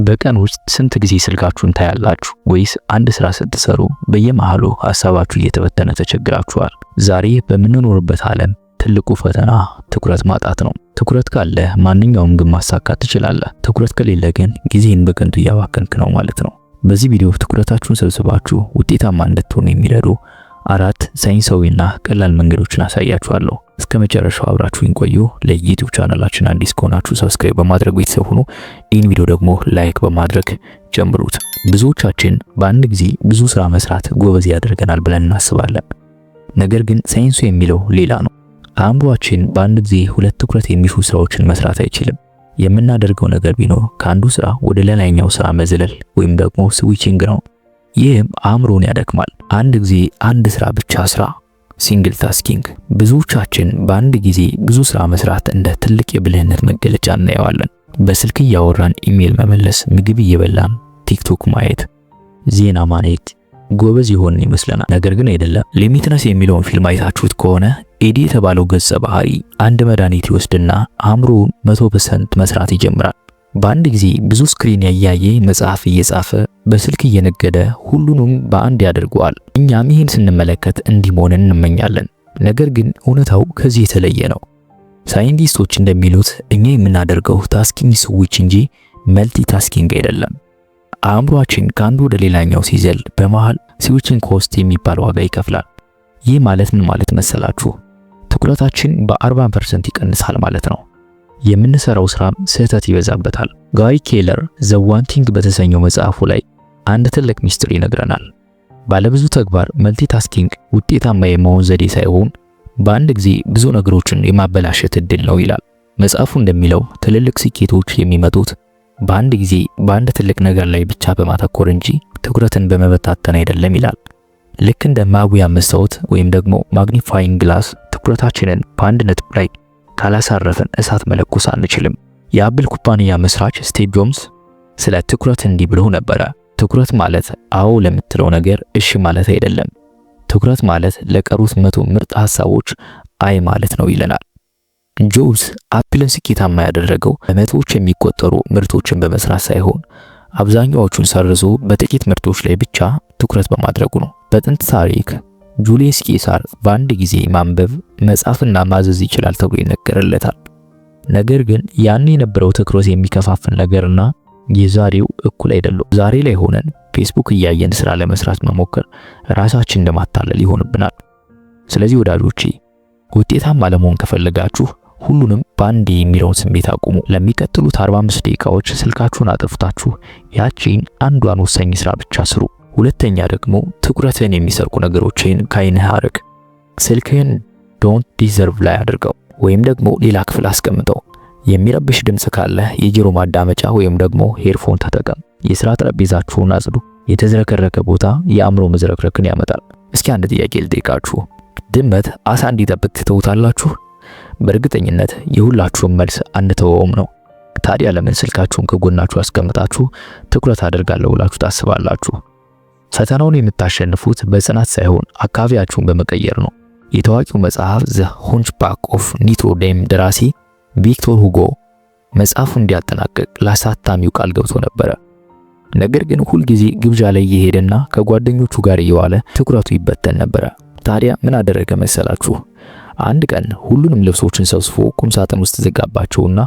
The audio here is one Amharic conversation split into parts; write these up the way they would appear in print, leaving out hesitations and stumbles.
በቀን ውስጥ ስንት ጊዜ ስልካችሁን ታያላችሁ? ወይስ አንድ ስራ ስትሰሩ በየመሃሉ ሀሳባችሁ እየተበተነ ተቸግራችኋል? ዛሬ በምንኖርበት ዓለም ትልቁ ፈተና ትኩረት ማጣት ነው። ትኩረት ካለ ማንኛውም ግብ ማሳካት ትችላለህ። ትኩረት ከሌለ ግን ጊዜን በከንቱ እያባከንክ ነው ማለት ነው። በዚህ ቪዲዮ ትኩረታችሁን ሰብስባችሁ ውጤታማ እንድትሆኑ የሚረዱ አራት ሳይንሳዊና ቀላል መንገዶችን አሳያችኋለሁ። እስከ መጨረሻው አብራችሁኝ ቆዩ። ለ YouTube ቻናላችን አዲስ ከሆናችሁ subscribe በማድረግ ቤተሰብ ሁኑ። ይህን ቪዲዮ ደግሞ like በማድረግ ጀምሩት። ብዙዎቻችን በአንድ ጊዜ ብዙ ስራ መስራት ጎበዝ ያደርገናል ብለን እናስባለን። ነገር ግን ሳይንሱ የሚለው ሌላ ነው። አእምሯችን በአንድ ጊዜ ሁለት ትኩረት የሚሹ ስራዎችን መስራት አይችልም። የምናደርገው ነገር ቢኖር ከአንዱ ስራ ወደ ሌላኛው ስራ መዝለል ወይም ደግሞ switching ነው። ይህም አእምሮን ያደክማል። አንድ ጊዜ አንድ ስራ ብቻ ስራ፣ single tasking። ብዙዎቻችን በአንድ ጊዜ ብዙ ስራ መስራት እንደ ትልቅ የብልህነት መገለጫ እናየዋለን። በስልክ እያወራን ኢሜል መመለስ፣ ምግብ እየበላን TikTok ማየት፣ ዜና ማየት ጎበዝ የሆንን ይመስለናል። ነገር ግን አይደለም። Limitless የሚለውን ፊልም አይታችሁት ከሆነ ኤዲ የተባለው ገጸ ባህሪ አንድ መድኃኒት ይወስድና አእምሮውን 100% መስራት ይጀምራል። በአንድ ጊዜ ብዙ screen እያየ፣ መጽሐፍ እየጻፈ፣ በስልክ እየነገደ ሁሉንም በአንድ ያደርገዋል። እኛም ይህን ስንመለከት እንዲህ መሆንን እንመኛለን። ነገር ግን እውነታው ከዚህ የተለየ ነው። ሳይንቲስቶች እንደሚሉት እኛ የምናደርገው tasking switch እንጂ multitasking አይደለም። አእምሯችን ከአንዱ ወደ ሌላኛው ሲዘል በመሃል switching cost የሚባል ዋጋ ይከፍላል። ይህ ማለት ምን ማለት መሰላችሁ? ትኩረታችን በ40% ይቀንሳል ማለት ነው። የምንሰራው ስራም ስህተት ይበዛበታል። ጋሪ ኬለር The One Thing በተሰኘው መጽሐፉ ላይ አንድ ትልቅ ሚስጥር ይነግረናል። ባለብዙ ተግባር multitasking ውጤታማ የመሆን ዘዴ ሳይሆን በአንድ ጊዜ ብዙ ነገሮችን የማበላሸት እድል ነው ይላል። መጽሐፉ እንደሚለው ትልልቅ ስኬቶች የሚመጡት በአንድ ጊዜ በአንድ ትልቅ ነገር ላይ ብቻ በማተኮር እንጂ ትኩረትን በመበታተን አይደለም ይላል። ልክ እንደ ማጉያ መስታወት ወይም ደግሞ magnifying glass ትኩረታችንን በአንድ ነጥብ ላይ ካላሳረፍን እሳት መለኮስ አንችልም። የ Apple ኩባንያ መስራች ስቲቭ ጆብስ ስለ ትኩረት እንዲህ ብሎ ነበረ። ትኩረት ማለት አዎ ለምትለው ነገር እሺ ማለት አይደለም። ትኩረት ማለት ለቀሩት 100 ምርጥ ሀሳቦች አይ ማለት ነው ይለናል። ጆብስ Apple ን ስኬታማ ያደረገው በመቶዎች የሚቆጠሩ ምርቶችን በመስራት ሳይሆን አብዛኛዎቹን ሰርዞ በጥቂት ምርቶች ላይ ብቻ ትኩረት በማድረጉ ነው። በጥንት ታሪክ ጁሊየስ ቄሳር በአንድ ጊዜ ማንበብ፣ መጻፍና ማዘዝ ይችላል ተብሎ ይነገርለታል። ነገር ግን ያን የነበረው ትኩረት የሚከፋፍል ነገርና የዛሬው እኩል አይደሉም። ዛሬ ላይ ሆነን ፌስቡክ እያየን ስራ ለመስራት መሞከር ራሳችን እንደማታለል ይሆንብናል። ስለዚህ ወዳጆቼ፣ ውጤታማ ለመሆን ከፈለጋችሁ ሁሉንም በአንዴ የሚለውን ስሜት አቁሙ። ለሚቀጥሉት 45 ደቂቃዎች ስልካችሁን አጥፍታችሁ ያቺን አንዷን ወሳኝ ስራ ብቻ ስሩ። ሁለተኛ ደግሞ ትኩረትህን የሚሰርቁ ነገሮችን ከአይንህ አርቅ። ስልክህን don't disturb ላይ አድርገው ወይም ደግሞ ሌላ ክፍል አስቀምጠው። የሚረብሽ ድምፅ ካለ የጆሮ ማዳመጫ ወይም ደግሞ headphone ተጠቀም። የስራ ጠረጴዛችሁን አጽዱ። የተዝረከረከ ቦታ የአእምሮ መዝረክረክን ያመጣል። እስኪ አንድ ጥያቄ ልጠይቃችሁ። ድመት አሳ እንዲጠብቅ ትተውታላችሁ? በእርግጠኝነት የሁላችሁም መልስ አንተወውም ነው። ታዲያ ለምን ስልካችሁን ከጎናችሁ አስቀምጣችሁ ትኩረት አደርጋለሁ ብላችሁ ታስባላችሁ? ፈተናውን የምታሸንፉት በጽናት ሳይሆን አካባቢያችሁን በመቀየር ነው። የታዋቂው መጽሐፍ The Hunchback of Notre Dame ደራሲ ቪክቶር ሁጎ መጽሐፉን እንዲያጠናቅቅ ለአሳታሚው ቃል ገብቶ ነበረ። ነገር ግን ሁልጊዜ ግብዣ ላይ እየሄደና ከጓደኞቹ ጋር እየዋለ ትኩረቱ ይበተን ነበረ። ታዲያ ምን አደረገ መሰላችሁ? አንድ ቀን ሁሉንም ልብሶችን ሰብስቦ ቁም ሳጥን ውስጥ ዘጋባቸውና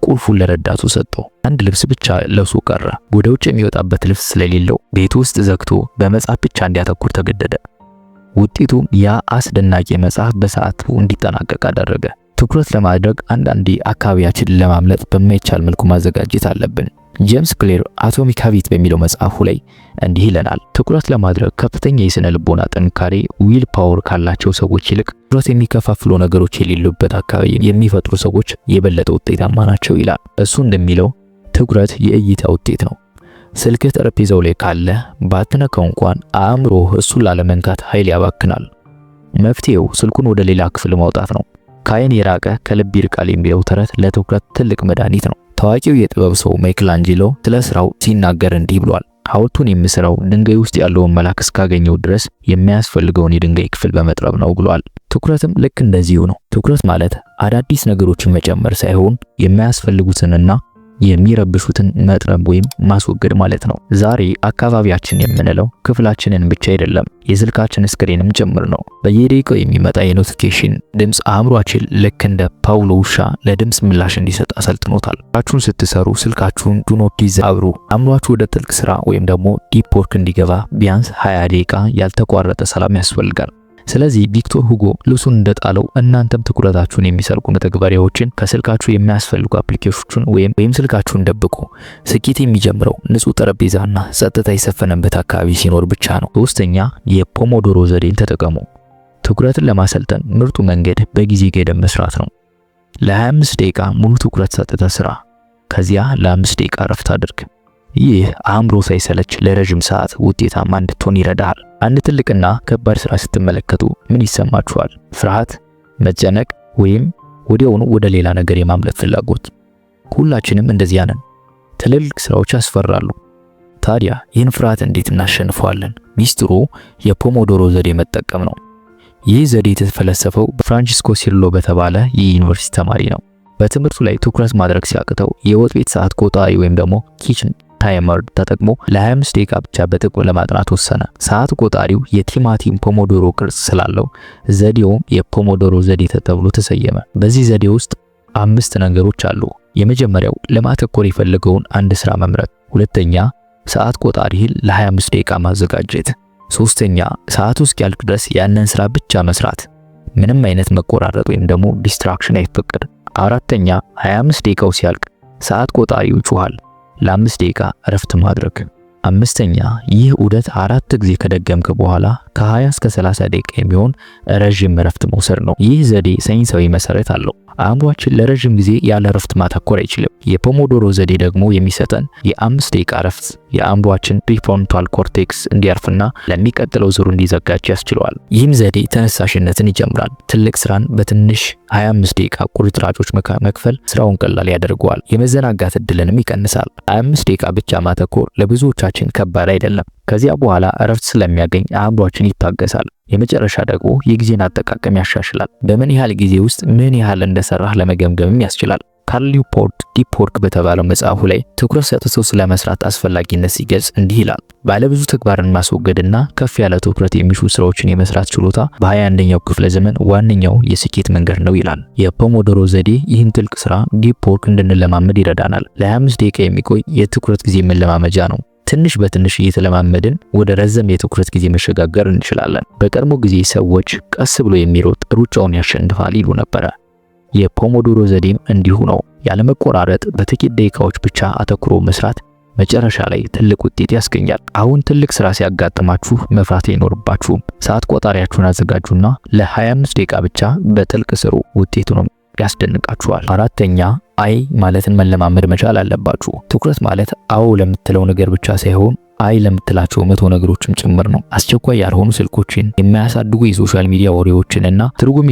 ቁልፉን ለረዳቱ ሰጠው። አንድ ልብስ ብቻ ለብሶ ቀረ። ወደ ውጭ የሚወጣበት ልብስ ስለሌለው ቤቱ ውስጥ ዘግቶ በመጽሐፍ ብቻ እንዲያተኩር ተገደደ። ውጤቱም ያ አስደናቂ መጽሐፍ በሰዓቱ እንዲጠናቀቅ አደረገ። ትኩረት ለማድረግ አንዳንዴ አካባቢያችንን ለማምለጥ በማይቻል መልኩ ማዘጋጀት አለብን። ጄምስ ክሊር Atomic Habit በሚለው መጽሐፉ ላይ እንዲህ ይለናል። ትኩረት ለማድረግ ከፍተኛ የስነ ልቦና ጥንካሬ will power ካላቸው ሰዎች ይልቅ ትኩረት የሚከፋፍሉ ነገሮች የሌሉበት አካባቢ የሚፈጥሩ ሰዎች የበለጠ ውጤታማ ናቸው ይላል። እሱ እንደሚለው ትኩረት የእይታ ውጤት ነው። ስልክህ ጠረጴዛው ላይ ካለ ባትነካው እንኳን አእምሮህ እሱን ላለመንካት ኃይል ያባክናል። መፍትሄው ስልኩን ወደ ሌላ ክፍል ማውጣት ነው። ከአይን የራቀ ከልብ ይርቃል የሚለው ተረት ለትኩረት ትልቅ መድኃኒት ነው። ታዋቂው የጥበብ ሰው ማይክል አንጀሎ ስለ ስራው ሲናገር እንዲህ ብሏል። ሐውልቱን የምሰራው ድንጋይ ውስጥ ያለውን መልአክ እስካገኘው ድረስ የሚያስፈልገውን የድንጋይ ክፍል በመጥረብ ነው ብሏል። ትኩረትም ልክ እንደዚሁ ነው። ትኩረት ማለት አዳዲስ ነገሮችን መጨመር ሳይሆን የማያስፈልጉትንና የሚረብሹትን መጥረብ ወይም ማስወገድ ማለት ነው። ዛሬ አካባቢያችን የምንለው ክፍላችንን ብቻ አይደለም፣ የስልካችን screen ም ጭምር ነው። በየደቂቃው የሚመጣ የ notification ድምፅ አእምሯችን ልክ እንደ ፓውሎ ውሻ ለድምፅ ምላሽ እንዲሰጥ አሰልጥኖታል። ስራችሁን ስትሰሩ ስልካችሁን do not disturb አብሩ። አእምሯችሁ ወደ ጥልቅ ስራ ወይም ደግሞ deep work እንዲገባ ቢያንስ 20 ደቂቃ ያልተቋረጠ ሰላም ያስፈልጋል። ስለዚህ ቪክቶር ሁጎ ልብሱን እንደጣለው እናንተም ትኩረታችሁን የሚሰርቁ መተግበሪያዎችን ከስልካችሁ፣ የማያስፈልጉ application ኦችን ወይም ስልካችሁን ደብቁ። ስኬት የሚጀምረው ንጹህ ጠረጴዛና ጸጥታ የሰፈነበት አካባቢ ሲኖር ብቻ ነው። ሶስተኛ፣ የፖሞዶሮ ዘዴን ተጠቀሙ። ትኩረትን ለማሰልጠን ምርጡ መንገድ በጊዜ ገደብ መስራት ነው። ለ25 ደቂቃ ሙሉ ትኩረት ሰጥተህ ስራ። ከዚያ ለ5 ደቂቃ እረፍት አድርግ። ይህ አእምሮ ሳይሰለች ለረጅም ሰዓት ውጤታማ እንድትሆን ይረዳሃል። አንድ ትልቅና ከባድ ስራ ስትመለከቱ ምን ይሰማችኋል? ፍርሃት፣ መጨነቅ ወይም ወዲያውኑ ወደ ሌላ ነገር የማምለጥ ፍላጎት? ሁላችንም እንደዚያ ነን። ትልልቅ ስራዎች ያስፈራሉ። ታዲያ ይህን ፍርሃት እንዴት እናሸንፈዋለን? ሚስጥሩ የፖሞዶሮ ዘዴ መጠቀም ነው። ይህ ዘዴ የተፈለሰፈው በፍራንቺስኮ ሲርሎ በተባለ የዩኒቨርሲቲ ተማሪ ነው። በትምህርቱ ላይ ትኩረት ማድረግ ሲያቅተው የወጥ ቤት ሰዓት ቆጣሪ ወይም ደግሞ kitchen timer ተጠቅሞ ለ25 ደቂቃ ብቻ በጥብቅ ለማጥናት ወሰነ። ሰዓት ቆጣሪው የቲማቲም ፖሞዶሮ ቅርጽ ስላለው ዘዴውም የፖሞዶሮ ዘዴ ተብሎ ተሰየመ። በዚህ ዘዴ ውስጥ አምስት ነገሮች አሉ። የመጀመሪያው ለማተኮር የፈለገውን አንድ ስራ መምረጥ። ሁለተኛ፣ ሰዓት ቆጣሪህን ለ25 ደቂቃ ማዘጋጀት። ሶስተኛ፣ ሰዓቱ እስኪያልቅ ድረስ ያንን ስራ ብቻ መስራት። ምንም አይነት መቆራረጥ ወይም ደግሞ distraction አይፈቀድም። አራተኛ፣ 25 ደቂቃው ሲያልቅ ሰዓት ቆጣሪው ይጮሃል። ለ5 ደቂቃ እረፍት ማድረግ። አምስተኛ፣ ይህ ዑደት አራት ጊዜ ከደገምክ በኋላ ከ20 እስከ 30 ደቂቃ የሚሆን ረዥም እረፍት መውሰድ ነው። ይህ ዘዴ ሳይንሳዊ መሰረት አለው። አእምሯችን ለረዥም ጊዜ ያለ እረፍት ማተኮር አይችልም። የፖሞዶሮ ዘዴ ደግሞ የሚሰጠን የ5 ደቂቃ እረፍት የአእምሯችን prefrontal cortex እንዲያርፍና ለሚቀጥለው ዙር እንዲዘጋጅ ያስችለዋል። ይህም ዘዴ ተነሳሽነትን ይጨምራል። ትልቅ ስራን በትንሽ 25 ደቂቃ ቁርጥራጮች መክፈል ስራውን ቀላል ያደርገዋል። የመዘናጋት እድልንም ይቀንሳል። 25 ደቂቃ ብቻ ማተኮር ለብዙዎቻችን ከባድ አይደለም። ከዚያ በኋላ እረፍት ስለሚያገኝ አእምሯችን ይታገሳል። የመጨረሻ ደግሞ የጊዜን አጠቃቀም ያሻሽላል። በምን ያህል ጊዜ ውስጥ ምን ያህል እንደሰራህ ለመገምገምም ያስችላል። ካል ኒውፖርት Deep Work በተባለው መጽሐፉ ላይ ትኩረት ሰጥቶ ስለ መስራት አስፈላጊነት ሲገልጽ እንዲህ ይላል። ባለብዙ ተግባርን ማስወገድና ከፍ ያለ ትኩረት የሚሹ ስራዎችን የመስራት ችሎታ በ21ኛው ክፍለ ዘመን ዋነኛው የስኬት መንገድ ነው ይላል። የፖሞዶሮ ዘዴ ይህን ጥልቅ ስራ deep work እንድንለማመድ ይረዳናል። ለ25 ደቂቃ የሚቆይ የትኩረት ጊዜ መለማመጃ ነው። ትንሽ በትንሽ እየተለማመድን ወደ ረዘም የትኩረት ጊዜ መሸጋገር እንችላለን። በቀድሞ ጊዜ ሰዎች ቀስ ብሎ የሚሮጥ ሩጫውን ያሸንፋል ይሉ ነበረ። የፖሞዶሮ ዘዴም እንዲሁ ነው። ያለመቆራረጥ በጥቂት ደቂቃዎች ብቻ አተኩሮ መስራት መጨረሻ ላይ ትልቅ ውጤት ያስገኛል። አሁን ትልቅ ስራ ሲያጋጥማችሁ መፍራት አይኖርባችሁም። ሰዓት ቆጣሪያችሁን አዘጋጁና ለ25 ደቂቃ ብቻ በጥልቅ ስሩ። ውጤቱንም ያስደንቃችኋል። አራተኛ፣ አይ ማለትን መለማመድ መቻል አለባችሁ። ትኩረት ማለት አዎ ለምትለው ነገር ብቻ ሳይሆን አይ ለምትላቸው 100 ነገሮችም ጭምር ነው። አስቸኳይ ያልሆኑ ስልኮችን፣ የማያሳድጉ የ social media ወሬዎችን እና ትርጉም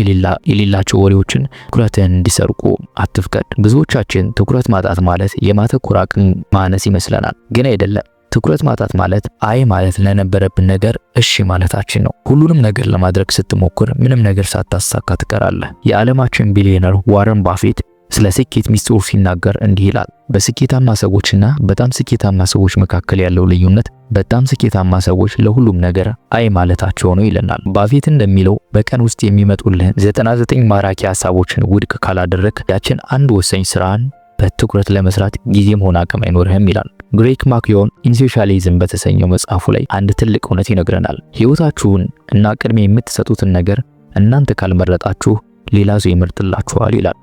የሌላቸው ወሬዎችን ትኩረትህን እንዲሰርቁ አትፍቀድ። ብዙዎቻችን ትኩረት ማጣት ማለት የማተኮር አቅም ማነስ ይመስለናል፣ ግን አይደለም። ትኩረት ማጣት ማለት አይ ማለት ለነበረብን ነገር እሺ ማለታችን ነው። ሁሉንም ነገር ለማድረግ ስትሞክር ምንም ነገር ሳታሳካ ትቀራለህ። የዓለማችን ቢሊዮነር ዋረን ባፌት ስለ ስኬት ሚስጥሩ ሲናገር እንዲህ ይላል። በስኬታማ ሰዎችና በጣም ስኬታማ ሰዎች መካከል ያለው ልዩነት በጣም ስኬታማ ሰዎች ለሁሉም ነገር አይ ማለታቸው ነው ይለናል። ባፌት እንደሚለው በቀን ውስጥ የሚመጡልህን 99 ማራኪ ሀሳቦችን ውድቅ ካላደረግክ ያችን አንድ ወሳኝ ስራን በትኩረት ለመስራት ጊዜም ሆነ አቅም አይኖርህም ይላል። ግሬግ ማኪዮን Essentialism በተሰኘው መጽሐፉ ላይ አንድ ትልቅ እውነት ይነግረናል። ህይወታችሁን እና ቅድሚያ የምትሰጡትን ነገር እናንተ ካልመረጣችሁ ሌላ ሰው ይመርጥላችኋል ይላል።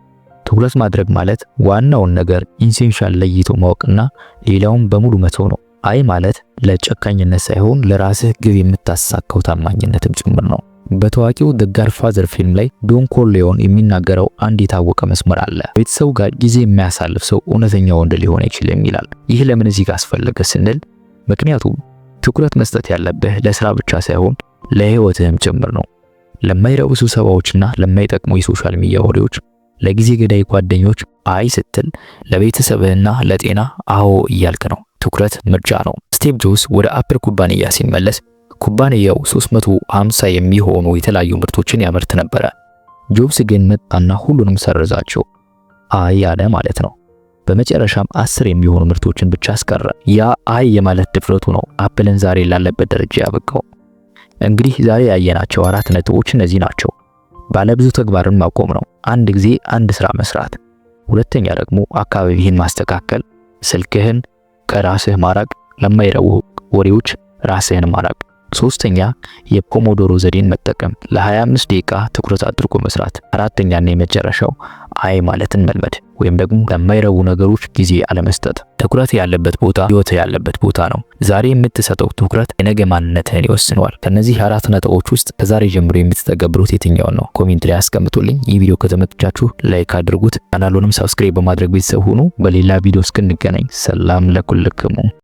ትኩረት ማድረግ ማለት ዋናውን ነገር essential ለይቶ ማወቅና ሌላውን በሙሉ መተው ነው። አይ ማለት ለጨካኝነት ሳይሆን ለራስህ ግብ የምታሳካው ታማኝነትም ጭምር ነው። በታዋቂው The Godfather ፊልም ላይ ዶን ኮርሊዮን የሚናገረው አንድ የታወቀ መስመር አለ። ቤተሰቡ ጋር ጊዜ የማያሳልፍ ሰው እውነተኛ ወንድ ሊሆን አይችልም ይላል። ይህ ለምን እዚህ ጋር አስፈለገ ስንል ምክንያቱም ትኩረት መስጠት ያለብህ ለስራ ብቻ ሳይሆን ለህይወትህም ጭምር ነው። ለማይረቡ ስብሰባዎችና ለማይጠቅሙ የ social media ወሬዎች፣ ለጊዜ ገዳይ ጓደኞች አይ ስትል ለቤተሰብህና ለጤና አዎ እያልክ ነው። ትኩረት ምርጫ ነው። ስቲቭ ጆብስ ወደ አፕል ኩባንያ ሲመለስ ኩባንያው 350 የሚሆኑ የተለያዩ ምርቶችን ያመርት ነበረ። ጆብስ ግን መጣና ሁሉንም ሰረዛቸው። አይ ያለ ማለት ነው። በመጨረሻም 10 የሚሆኑ ምርቶችን ብቻ አስቀረ። ያ አይ የማለት ድፍረቱ ነው አፕልን ዛሬ ላለበት ደረጃ ያበቃው። እንግዲህ ዛሬ ያየናቸው አራት ነጥቦች እነዚህ ናቸው። ባለብዙ ተግባርን ማቆም ነው። አንድ ጊዜ አንድ ስራ መስራት። ሁለተኛ ደግሞ አካባቢህን ማስተካከል፣ ስልክህን ከራስህ ማራቅ፣ ለማይረቡ ወሬዎች ራስህን ማራቅ። ሶስተኛ የ Pomodoro ዘዴን መጠቀም፣ ለ25 ደቂቃ ትኩረት አድርጎ መስራት። አራተኛና የመጨረሻው አይ ማለትን መልመድ ወይም ደግሞ ለማይረቡ ነገሮች ጊዜ አለመስጠት። ትኩረት ያለበት ቦታ ህይወት ያለበት ቦታ ነው። ዛሬ የምትሰጠው ትኩረት የነገ ማንነትህን ይወስነዋል። ከነዚህ አራት ነጥቦች ውስጥ ከዛሬ ጀምሮ የምትተገብሩት የትኛውን ነው? Comment ላይ አስቀምጡልኝ። ይህ ቪዲዮ ከተመቻችሁ like አድርጉት። ቻናሉንም subscribe በማድረግ ቤተሰብ ሁኑ። በሌላ ቪዲዮ እስክንገናኝ ሰላም ለኩልክሙ።